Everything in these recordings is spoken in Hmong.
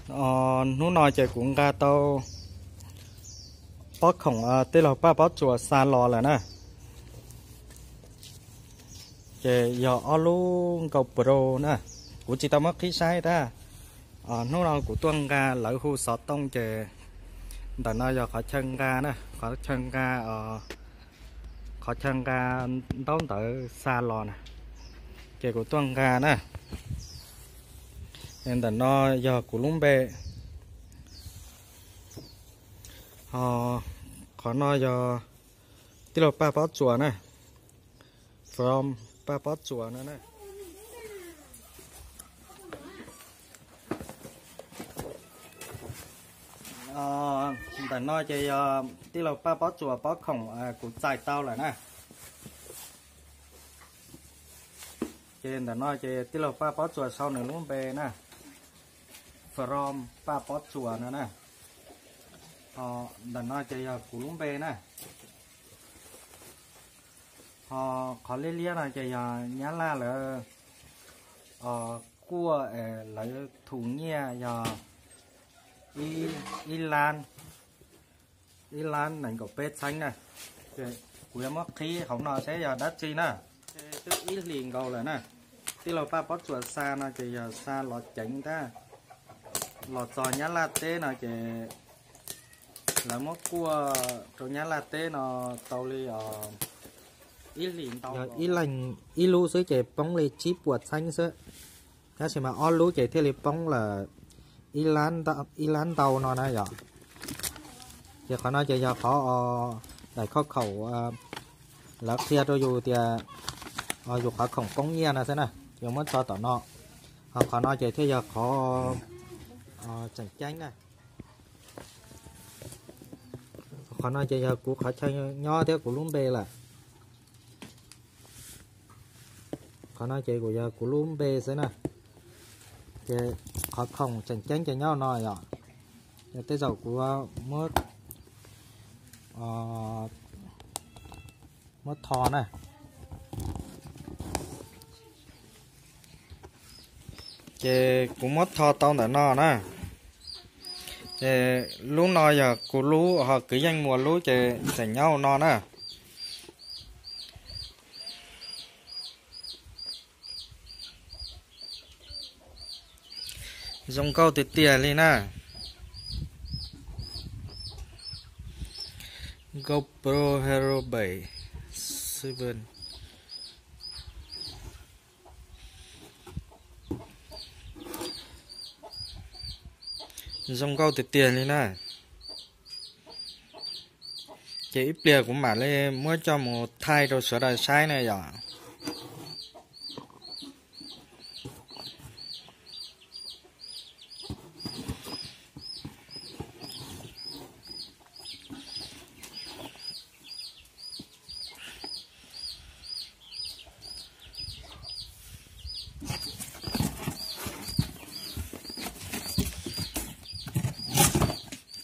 Hnub no ces kuv nqa tau pob khoom tij laug Paj Pob Tsuas xa los lawm na. Ces yog ob lub GoPro na, kuv tsis tau muab qhib saib tab. Hnub no kuv tuaj nqa lawv hu xov tooj ces ntawm no yog qhov chaw nqa na, qhov chaw nqa, qhov chaw nqa ntaub ntawv xa los na. Ces kuv tuaj nqa na. Ntawm no yog kuv lub npe. Ho qhov no yog tij laug Paj Pob Tsuas na, from Paj Pob Tsuas no na. Ntawm no ces yog tij laug Paj Pob Tsuas pob khoom kuv txais tau lawm na. Ces ntawm no ces tij laug Paj Pob Tsuas sau nws lub npe na, from Paj Pob Tsuas no na. Ho ntawm no ces yog kuv lub npe na. Ho qhov liab liab no ces yog Nyab Laj lawv kuaj, lawv thu nyiaj yog ib lab, ib lab nees nkaum peb txheeb na. Kuv yuav muab qhib hauv no seb yog dab tsi na. Twb ib hlis nkaus lawm na. Tij laug Paj Pob Tsuas xa no ces yog xa los ceev tab, los txog Nyab Laj teb no ces lawv muab kuaj rau Nyab Laj teb no tau li ib hlis ntau, ib leeg ib lub xwb ces poob li tsib puas txheeb xwb, tab sis mas ob lub ces thiaj li poob lawm ib lab ntau no na yom. Ces qhov no ces yog qhov daim khauj khaum lawv qhia rau yus tias yus qhov khoom poob nyiaj no xwb na, yus muab tso tom no. Ho qhov no ces thiaj yog qhov tseem ceeb na. Qhov no ces yog kuv qhov chaw nyob thiab kuv lub npe lawm. Qhov no ces kuv yog kuv lub npe xwb na. Ces qhov khoom tseem ceeb ces nyob no yom. Ces tej zaum kuv muab, muab tho na. Ces kuv muab tho tau ntawm no na. Ces lub no yog kuv lub, ho kwv yeej muas lub ces tseem nyob no na. Zoo nkauj tiag tiag li na. GoPro Hero bảy Seven. Zoo nkauj tiag tiag li na. Ces ib pliag kuv mam li muab coj mus thaij rau sawv daws saib na yom.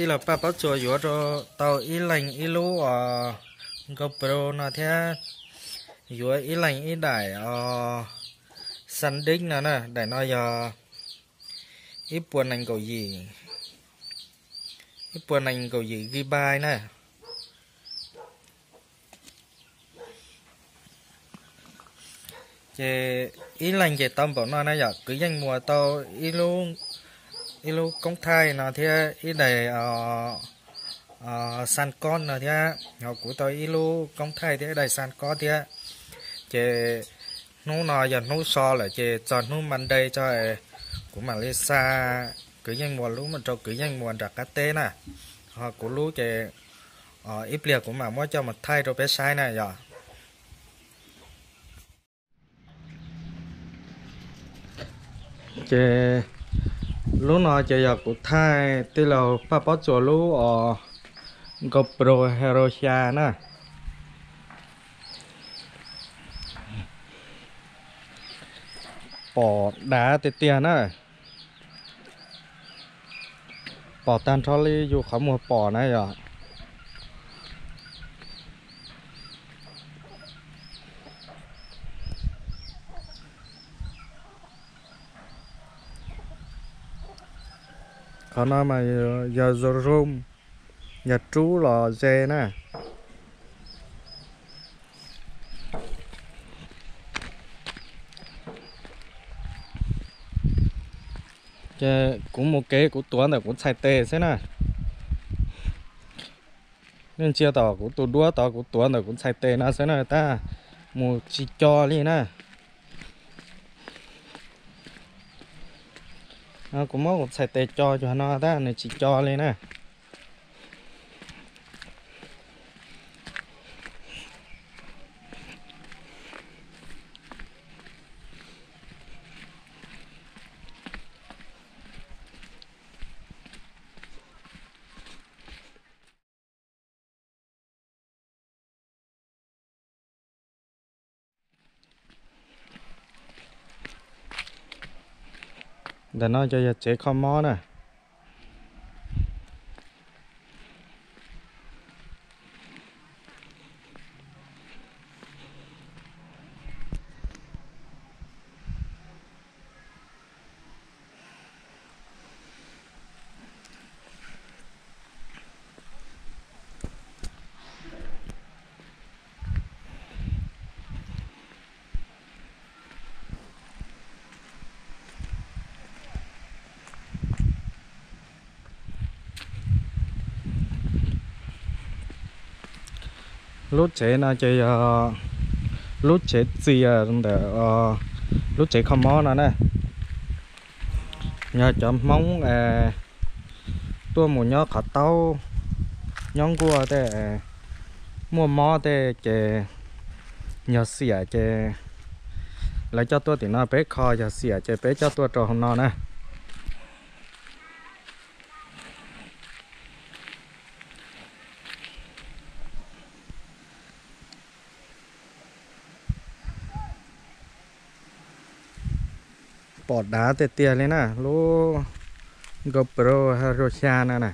Tij laug Paj Pob Tsuas yuav rau tau ib leeg ib lub GoPro no thiab yuav ib leeg ib daim SanDisk no na. Daim no yog ib puas nees nkaum yim, ib puas nees nkaum yim gigabyte na. Ces ib leeg ces tau npaum no na yom, kwv yeej muas tau ib lub, ib lub koob thaij no thiab ib daim xan kob no thiab, ho kuv tau ib lub koob thaij thiab ib daim xan kob thiab. Ces hnub no yog hnub so lawm ces txog hnub Monday tso, kuv mam li xa kwv yeej muas lub mus rau kwv yeej muas nram qab teb na. Ho kuv lub ces ib pliag kuv mam muab coj mus thaij rau peb saib na yom. Ces lub no ces yog kuv thaij tij laug Paj Pob Tsuas lub GoPro Hero xya na. Pom dav tiag tiag na. Pom tag nrho li yus qhov muag pom na yom. Qhov no mas yog zoo zoo, yog rub los ze na. Ces kuv mus kev kuv tuav ntawm kuv txhais tes xwb na. Nej ntsia tom kuv tus duab tod, kuv tuav ntawm kuv txhais tes no xwb na, tab mus tsis co li na. Kuv muab kuv txhais tes co cuag no tab nws tsis co li na. Ntawm no ces yog tsev kho mob na. Lub tsev no ces yog lub tsev txias ntawm lub tsev kho mob no na. Yog cov Hmoob tuaj mus nyob qhov taub, nyob nkuaj tej, muaj mob tej ces yog xiam ces lawv coj tuaj tim no peb kho, yog xiam ces peb coj tuaj rau hauv no na. Pom dav tiag tiag li na, lub GoPro Hero xya no na.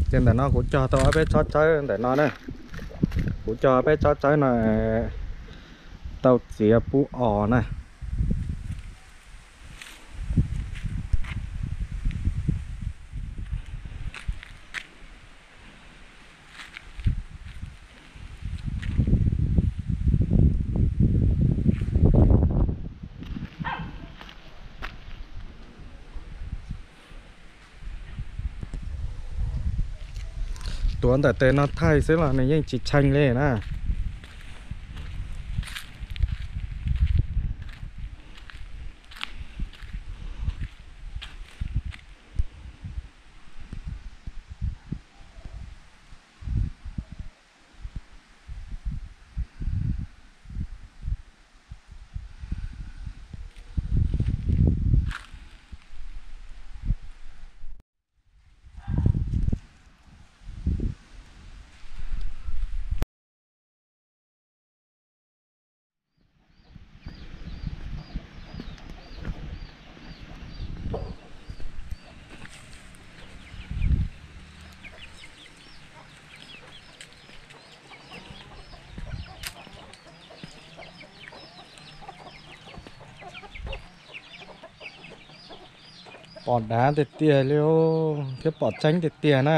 Ces ntawm no kuv cog tau ob peb tsob tsawb ntawm no na. Kuv cog ob peb tsob tsawb no tau txiav pub os na. Tuav ntawm tes no thaij xwb los nws yeej tsis tshee li na. Pom dav tiag tiag li thiab pom tseeb tiag tiag na.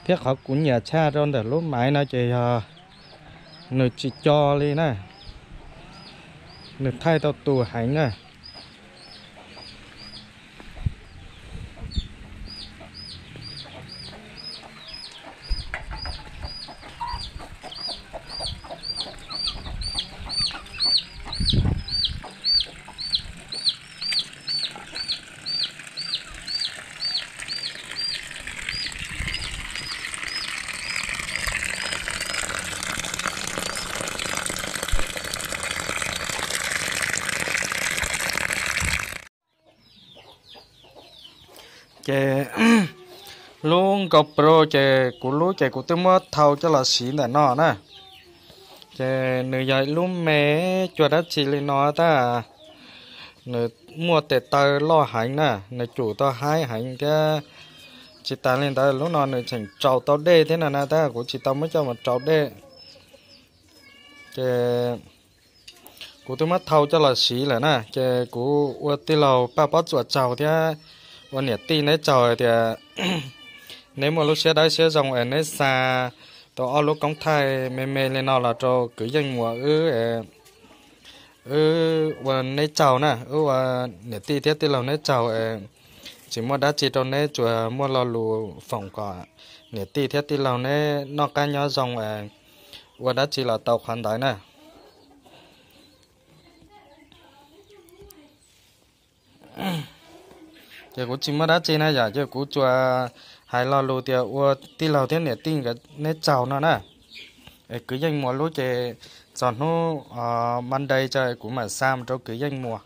Thiab qhov kuv nyiam tshaj rau ntawm lub maiv no ces yog nws tsis co li na, nws thaij tau tus heev na. Ces lub GoPro ces kuv lub ces kuv twb muab thau coj los siv ntawm no na. Ces nws yog ib lub me cuag dab tsi li no tab nws muaj tes taw loj heev na, nws cum tau haib heev thiab. Tsis tas li ntawd lub no nws tseem tsaus tau dej thiab no na tab kuv tsis tau muab coj mus rau dej. Ces Kuv twb muab thau coj los siv lawm na, ces kuv ua tij laug Paj Pob Txuas tsaug thiab ua niam tij neb tsaug hais tias neb muaj lub siab dawb siab zoo es neb xa tau ob lub koob thaij me me li no los rau kwv Yeej Muas wb, wb ua neb tsaug na, wb ua niam tij thiab tij laug neb tsaug es tsis muaj dab tsi rau neb, tsuas muaj lo lus foom kom niam tij thiab tij laug neb noj qab nyob zoo es ua dab tsi los tau qhov ntawd na. Ces kuv tsis muaj dab tsi na yom, ces kuv tsuas hais lo lus tias ua tij laug thiab niam tij nkawd neb tsaug no na. Es kwv Yeej Muas lub ces txog hnub Monday tso kuv mam xa mus rau kwv Yeej Muas.